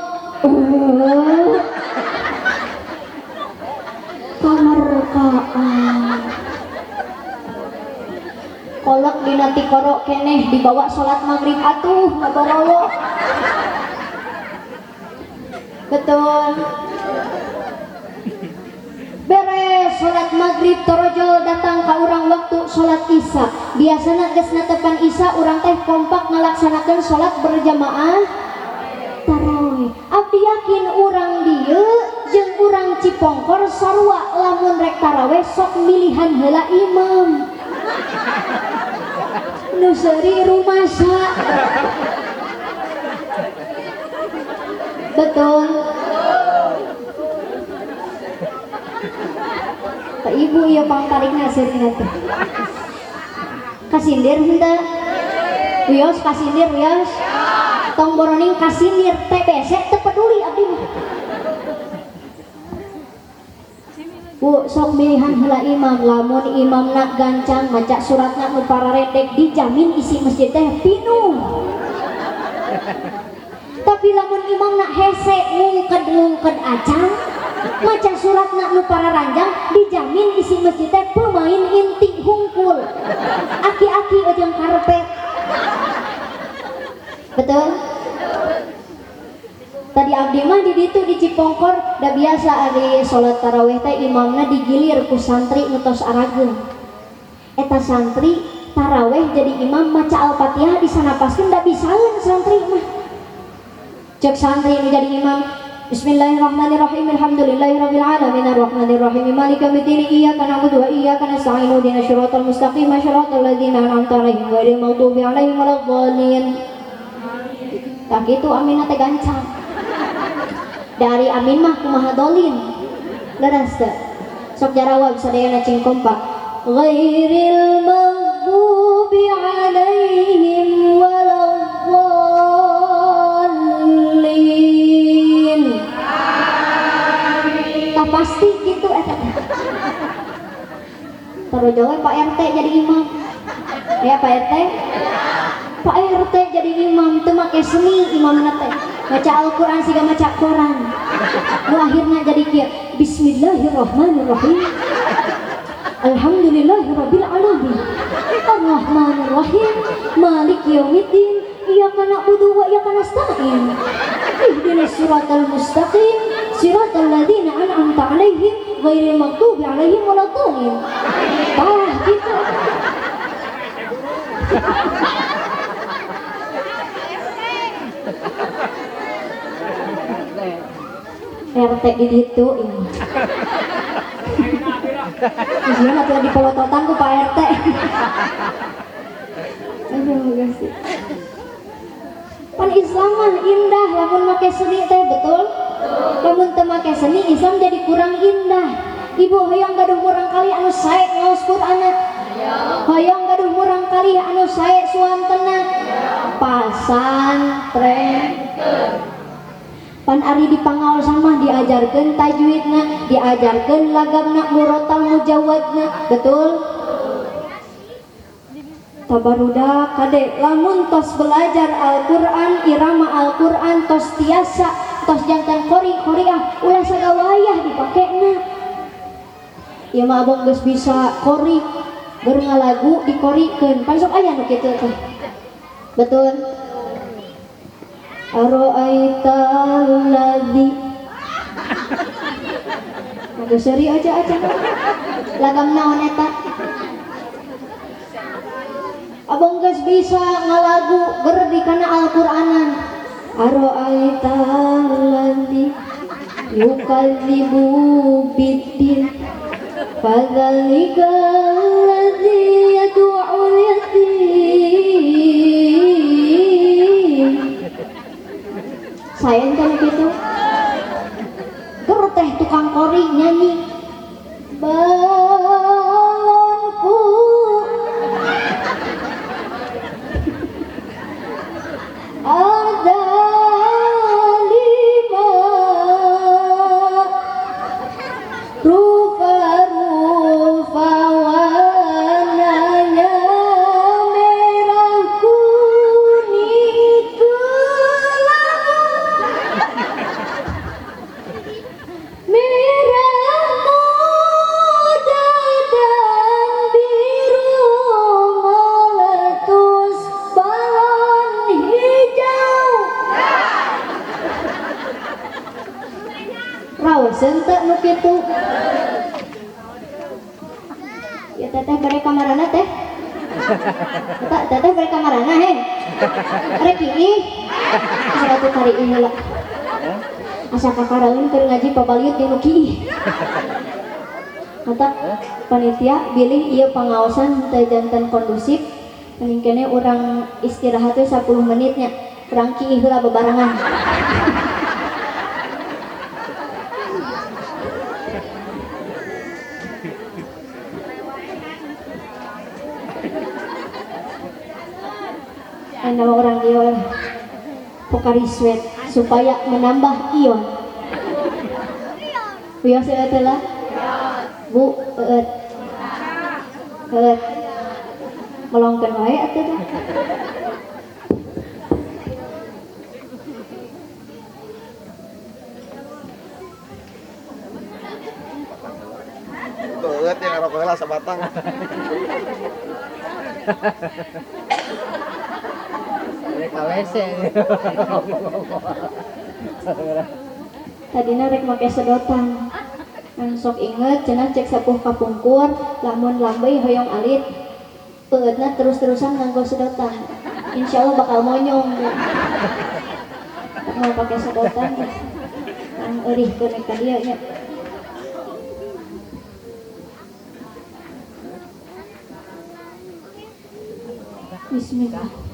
Kamerkaan. Kolak dina tikoro keneh dibawa salat maghrib atuh ngabarolo. Betul. Beres salat maghrib torojol datang ka urang waktu salat isya. Biasana geus netepan isya urang teh kompak ngalaksanakeun salat berjamaah tarawih. Abdi yakin urang dieu jeung urang Cipongkor sarua lamun rek tarawih sok milihan heula imam. Nu seuri rumasa. Betul. Pak ibu ieu pangtarikna seurina teh. Kasindir henteu? Wios kasindir wios. Tong boroning kasindir TBC teu peduli abdi mah. Bu sok milihan heula imam, lamun imamna gancang maca suratna nu pararedek dijamin isi masjid teh pinuh. Tapi lamun imamna hese ngungked-ngungked acan maca suratna nu pararanjang dijamin isi masjid teh pemain inti hungkul. Aki-aki jeung karpet. Betul? Tadi abdi mah di ditu di Cipongkor da biasa ari salat tarawih teh imamna digilir ku santri nu tos arageun. Eta santri tarawih jadi imam maca Al-Fatihah disanapaskeun da bisaeun santri mah. Cek santri nu jadi imam, Bismillahirrahmanirrahim, alhamdulillahirabbil alamin arrahmanirrahim maliki yaumiddin iyyaka na'budu wa iyyaka nasta'in ihdinas siratal mustaqim siratal ladzina an'amta 'alaihim ghairil maghdubi 'alaihim waladdallin. Tah kitu aminna teh gancang. Dari amin mah kumaha dolin. Leres teu? Sok jarawab sadayana cing kompak. Ghairil maghdubi 'alaihim waladdallin. Amin. Tah pasti kitu eta teh. Taruh jauh Pak RT jadi imam. Ya Pak RT? Pak RT jadi imam teu make seni, imamna teh maca Al-Qur'an siga maca koran. Nu akhirna jadi kieu, bismillahirrahmanirrahim. Alhamdulillahirabbil alamin. Arrahmanirrahim. Maliki yaumiddin. Iyyaka na'budu wa iyyaka nasta'in. Ihdinas siratal mustaqim. Siratal ladzina an'amta 'alaihim ghairil maghdubi 'alaihim waladdallin. Tah gitu. RT di ditu ini. Gimana tuh di polototan ku Pak RT. Aduh, guys. Pan Islam mah indah lamun make seni teh, betul? Lamun teu make seni Islam jadi kurang indah. Ibu hoyong gaduh murang kali anu sae ngaos Qur'anna. Hoyong gaduh murang kali anu sae suantena. Pasantren. Pan ari di pangaosan mah diajarkeun tajwidna, diajarkeun lagamna, murotal mujawadna, betul? Tabarudak kade lamun tos belajar Al-Qur'an, irama Al-Qur'an tos tiasa, tos jantan qori qoriah, ulah sagawayah dipakena. Ieu mah abong geus bisa qori, ger ngalagu dikorikeun, pan sok aya nu kitu teh. Betul? Aro'aita alladzi. Agak seri aja aja. Lagam naon eta? Abong geus bisa ngalagu ger di kana Al-Qur'anan. Aro'aita alladzi yukadzibu biddin. Fadzalika alladzi yad'ul yatim. Sayang kan gitu. Ger teh tukang kori nyanyi. Balonku ada lima, rupa-rupa warnanya merah kuning kelabu, merah muda dan biru, meletus balon hijau. Rawaseun teu nu kitu? Ya teteh bere kamarana teh? Eta teteh bere kamarana he? Rek iih. Asa atuh kari ieu heula. Asa kakaraeun keur ngaji pabaliut di nu kiih. Kata panitia bilih ieu pangaosan teu janten kondusif, mending kene urang istirahat we 10 menitnya. Urang kiih heula bebarengan. Anda orang dia Pocari Sweat supaya menambah ion. Wios eueuh lah. Bu, eueuh. Eueuh. Melongkeun wae atuh teh. Eueuh yang ngarokok heula sabatang. KWC. Tadina rek make sedotan. Ngan sok inget cenah cek sepuh kapungkur lamun lambey hoyong alit peueutna terus-terusan nganggo sedotan. Insyaallah bakal monyong. Mau pakai sedotan. Ngan eurihkeun ka dieu nya. Bismillah.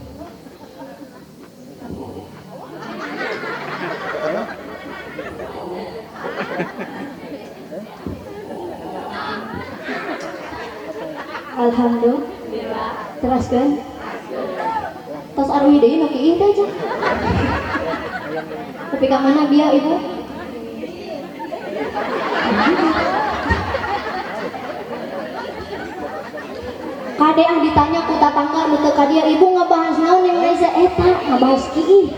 Alhamdulillah. Teraskeun. Tos arwi deui nu kiih teh aja. Tapi ka mana bia ibu? Kade ah ditanya ku tatangga nu teu ka dieu, ibu ngabahas naon? Naon yang Aisyah eta ngabahas kiih.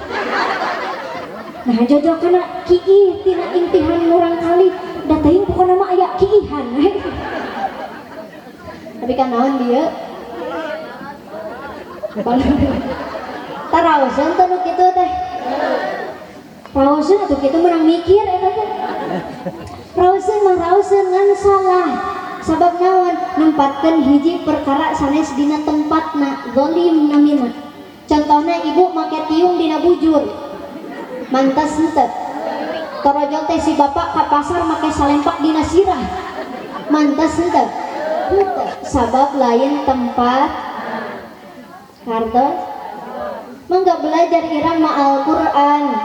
Nah jodoh kana kiih tina imtihan murang kali da teuing pokona mah aya kiihan. Tapi kan naon dia? Taraoseun teh nu kitu teh. Raoseun atuh kitu meunang mikir eta teh. Raoseun mah raoseun ngan salah. Sabab naon nempatkeun hiji perkara sanes dina tempatna, zalim namina. Contohna ibu make tiung dina bujur. Mantas henteu. Torojol teh si bapak ka pasar make salempak dina sirah. Mantas henteu. Henteu. Sabab lain tempat kartos. Mangga belajar irama Al-Qur'an.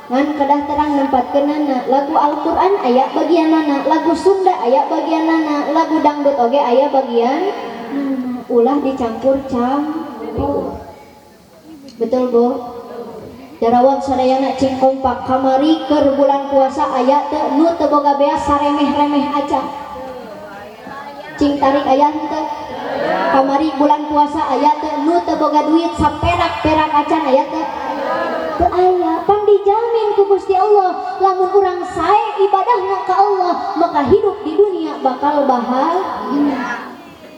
Ngan kedah terang nempatkeunana. Lagu Al-Qur'an aya bagianana, lagu Sunda aya bagianana, lagu dangdut oge aya bagian nana. Ulah dicampur-campur. Betul Bu? Jarawat sadayana cing kompak kamari keur bulan puasa aya teu nu teu boga beas saremeh-remeh aja. Cing tarik aya henteu? Kamari bulan puasa aya teu nu teu boga duit saperak-perak acan aya teu? Teu aya. Pan dijamin ku Gusti Allah lamun urang sae ibadahna ka Allah maka hidup di dunia bakal bahagia.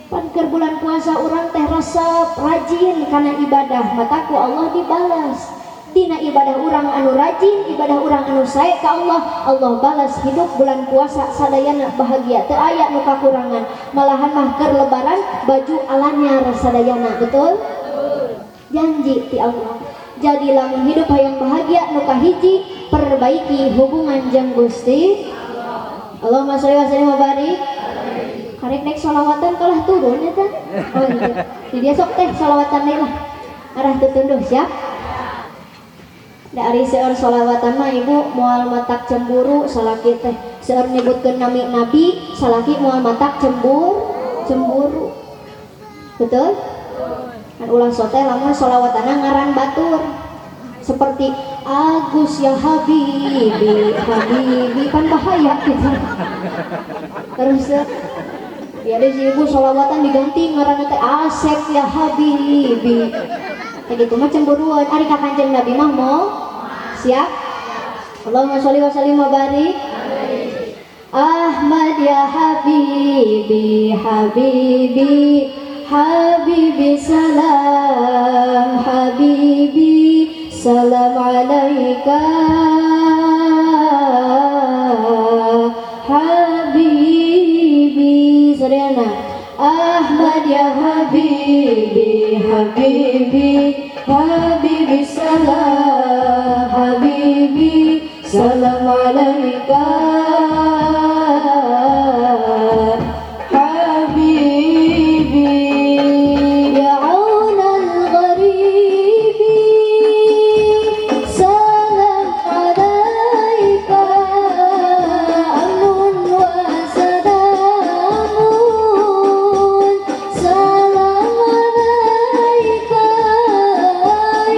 Pan keur bulan puasa urang teh resep rajin kana ibadah mata ku Allah dibalas. Dina ibadah urang anu rajin, ibadah urang anu sae ka Allah, Allah balas hidup bulan puasa sadayana bahagia, teu aya nu kakurangan. Malahan mah keur lebaran baju alanyar sadayana, betul? Janji ti Allah. Jadi lamun hidup hayang bahagia nu kahiji perbaiki hubungan jeung Gusti Allahumma sholli wa sallim wa barik. Karek naik sholawatan kalah turun eta. Oh iya. Jadi esok teh sholawatan deui lah. Arah tutunduh siap? Da ari seueur sholawatan mah ibu moal matak cemburu salaki teh. Seueur nyebutkeun nami nabi salaki moal matak cemburu. Betul? Kan ulah sote lamun sholawatanna ngaran batur. Seperti Agus ya Habibi, Habibi kan bahaya gitu. Terus ya ada si ibu sholawatan diganti ngaranna teh Asep ya Habibi. Kayak gitu mah cemburuan. Ari ka Kanjeng Nabi mah mau siap? Allahumma sholli wa sallim wa barik. Ahmad ya Habibi, Habibi, Habibi salam, Habibi salam alaika, Habibi. Sadayana Ahmad ya Habibi, Habibi, Habibi salam, Habibi salam alaika, Habibi. Ya aunal gharibi salam alaika, amnun wa salamun, salam alaika,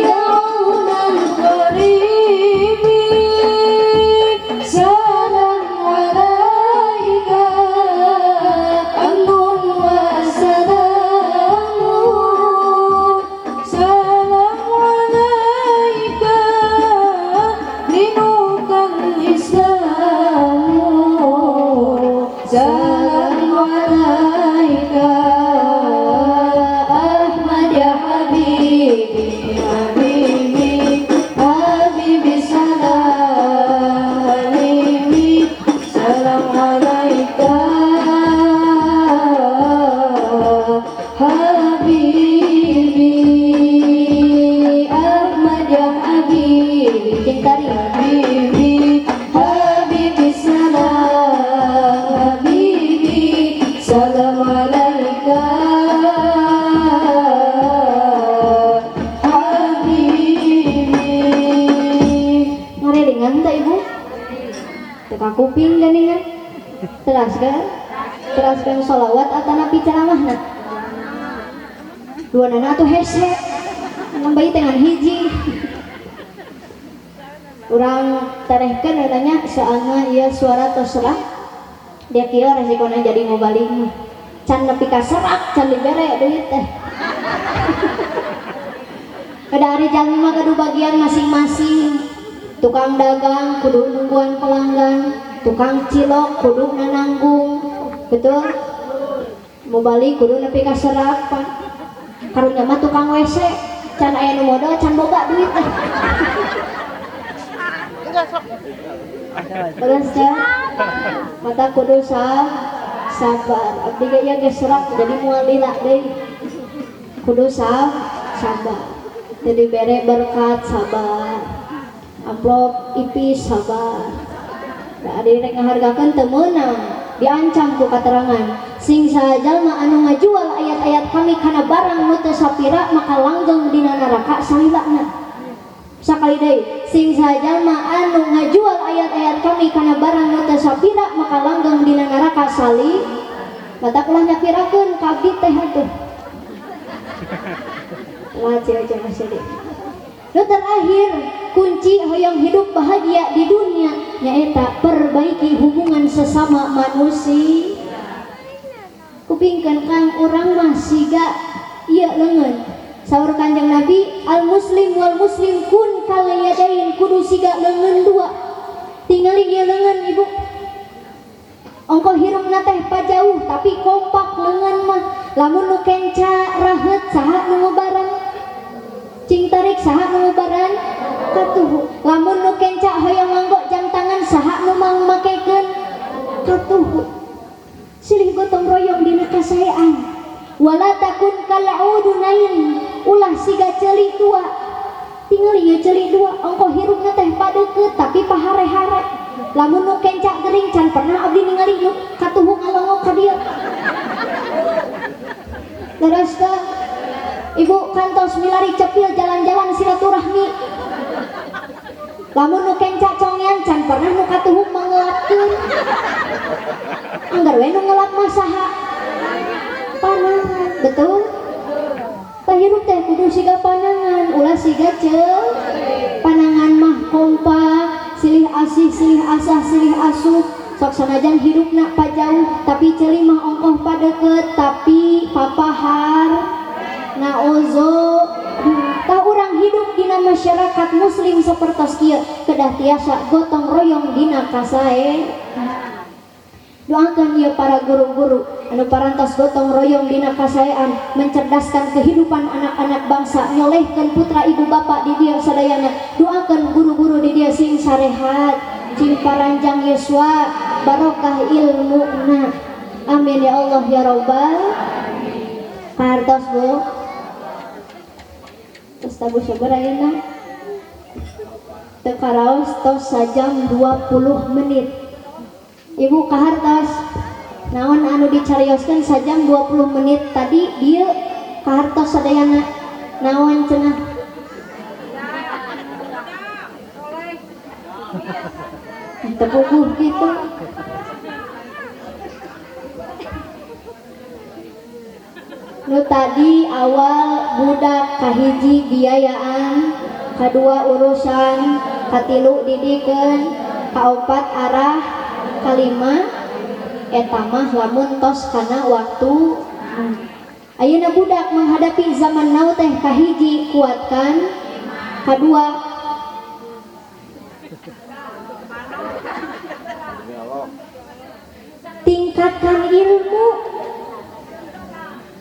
ya aunal gharibi salam alaika, amnun wa salamun, salam alaika, dinukal Islamu, salam alaika, Ahmad ya Habibi, Habibi, Habibi salam, Habibi salam alaika, Habibi. Ahmad ya Habibi, cing tarik. Habibi, Habibi salam, Habibi salam alaika, Habibi. Ngarelingan teh ibu? Teka kuping geuningan. Teraskeun? Teraskeun sholawat atanapi ceramahna? Dua nana atuh hese. Ngan bayi teh ngan hiji. Urang terehkeun katanya soalna ieu suara tos serak. Dia kieu resikona jadi mubalik mah. Can nepi ka serak can dibere duit teh. Kada ari jalmi mah gaduh bagian masing-masing. Tukang dagang kudu nungguan pelanggan, tukang cilok kudu nananggung. Betul? Mau balik kudu nepi ka serapan. Karunya mah tukang WC, can aya nu modal, can boga duit teh. Terus ya, mata kudu sabar. Abdi ge ieu geus serak jadi moal lila deui. Kudu sabar. Jadi bere berkat sabar. Amplop ipis sabar. Da ari rek ngahargakeun teu meunang, diancam ku katerangan. Sing sajalma anu ngajual ayat-ayat kami kana barang nu teu sapira maka langgeng dina neraka salilana. Sakali deui, sing sajalma anu ngajual ayat-ayat kami kana barang nu teu sapira maka langgeng dina neraka sali. Mata ulah nyapirakeun ka abdi teh atuh. Lah cewek-cewek masih di. Nu terakhir, kunci hoyong hidup bahagia di dunia nyaeta perbaiki hubungan sesama manusia. Kupingkeun kang urang mah siga ieu leungeun. Saur Kanjeng Nabi, al muslim wal muslim kun kal yadain, kudu siga leungeun dua. Tingali ieu leungeun ibu. Ongko hirupna teh pajauh tapi kompak leungeun mah. Lamun nu kenca raheut saha nu ngubaran? Cing tarik saha nu ngubaran? Katuhu. Lamun nu kenca hoyong nganggo jam tangan saha nu mangmakekeun? Katuhu. Silih gotong royong dina kasaean. Wala takun kal udunain, ulah siga ceuli dua. Tingali ieu ceuli dua, ongko hirupna teh padeukeut tapi pahare-hare. Lamun nu kenca gering can pernah abdi ningali nu katuhu ngalongok ka dieu. Leres teh ibu kantos milari cepil jalan-jalan silaturahmi. Lamun nu kenca congean can pernah nu katuhu mangelapkeun. Anggar we nu ngelap mah saha? Panangan, betul? Tah hirup teh kudu siga panangan, ulah siga ceul. Panangan mah kompak, silih asih, silih asah, silih asuh. Sok sanajan hirupna pajauh, tapi ceuli mah ongkoh padeukeut, tapi papahar. Naozo. Tah urang hidup dina masyarakat muslim sapertos kieu, kedah tiasa gotong royong dina kasae. Doakan ya para guru-guru anu parantos gotong royong dina kasaean mencerdaskan kehidupan anak-anak bangsa, nyolehkeun putra ibu bapak di dia sadayana. Doakan guru-guru di dia sing sarehat, sing paranjang yuswa, barokah ilmuna. Amin ya Allah ya Rabbal. Kartos Bu. Terus tabuh syukur ayeuna. Teu karaos tos sajam 20 menit. Ibu kahartos naon anu dicarioskeun sajam 20 menit tadi dieu kahartos sadayana naon cenah? Teu puguh kitu. Nu tadi awal budak kahiji biayaan, kadua urusan, katilu didikeun, kaopat arah, kalima eta mah lamun tos kana waktu. Ayeuna budak menghadapi zaman now teh kahiji kuatkan, kadua tingkatkan ilmu.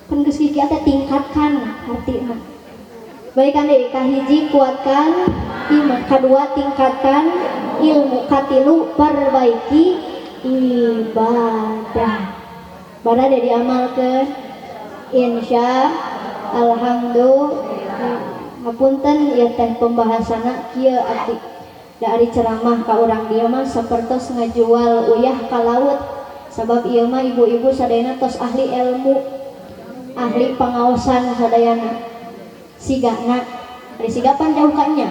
Kan geus kieu teh tingkatkan artina. Balikan deui kahiji kuatkan iman, kadua tingkatkan ilmu, katilu perbaiki ibadah. Barada diamalkeun insya alhamdulillah. Ngapunten ieu teh pembahasanna kieu abdi. Da ari ceramah ka urang dieu mah sapertos ngajual uyah ka laut. Sabab ieu mah ibu-ibu sadayana tos ahli ilmu, ahli pangaosan sadayana. Sigana, ari siga pan jauh ka nya.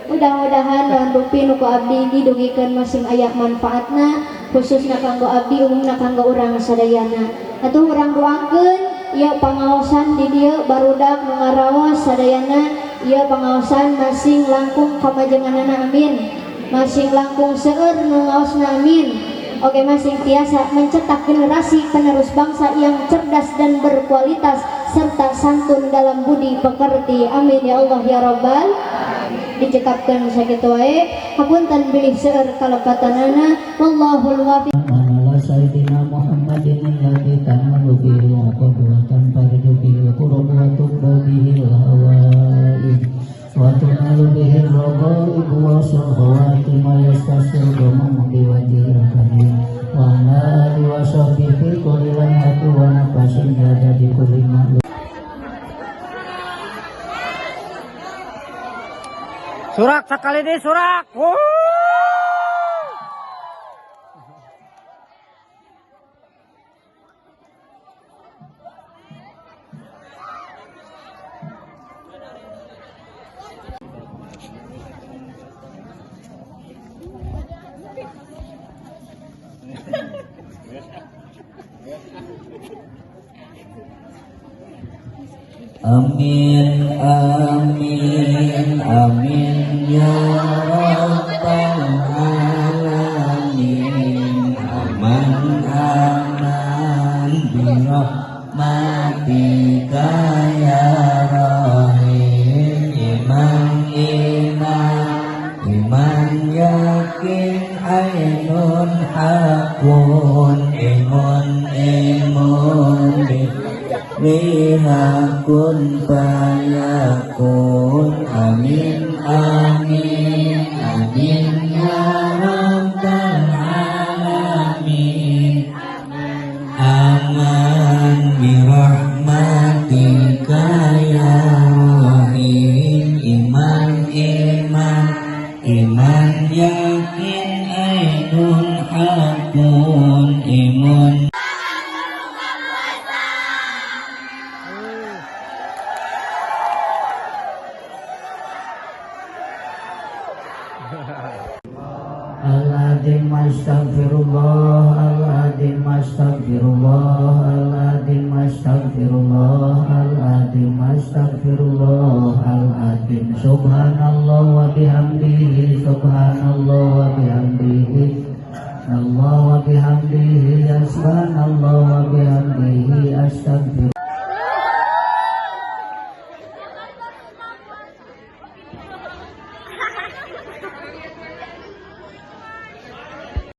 Mudah-mudahan naon rupi nu ku abdi didugikeun masing aya manfaatna, khususna kanggo abdi, umumna kanggo urang sadayana. Atuh urang doakeun ieu pangaosan di dieu barudak nu ngaraos sadayana, ieu pangaosan masing langkung kamajenganana amin. Masing langkung seueur nu ngaosna amin. Oke, masing tiasa mencetak generasi penerus bangsa yang cerdas dan berkualitas serta santun dalam budi pekerti. Amin ya Allah ya Rabbal. Dicekapkan sakitu wae, hapunten bilih seueur kalepatanana. Wallahul muwaffiq. على سيدنا محمد الذي تنال به العقد وتنفرج به الكرب وتقضى به الحوائج وتنال به الرغائب وحسن الخواتم ويستسقى الغمام بوجهه الكريم وعلى آله وصحبه في كل لمحة ونفس بعدد كل معلوم. Surak sekali deh surak. Wuh. Amin amin amin ya rabbal alamin. Aman aman birahmatika ya rahim. Iman iman iman yakin ainun hakun imun imun bihakun fayakun. Amin amin amin ya rabbal alamin. Aman birahmatika ya rahim. Iman iman iman yakin ainun hakun imun. Al-Azim astaghfirullah, Al-Azim astaghfirullah, Al-Azim astaghfirullah, Al-Azim astaghfirullah, Al-Azim. Subhanallah wa bihamdihi, subhanallah wa bihamdihi, Allah wa bihamdihi, subhanallah wa bihamdihi, astaghfirullah.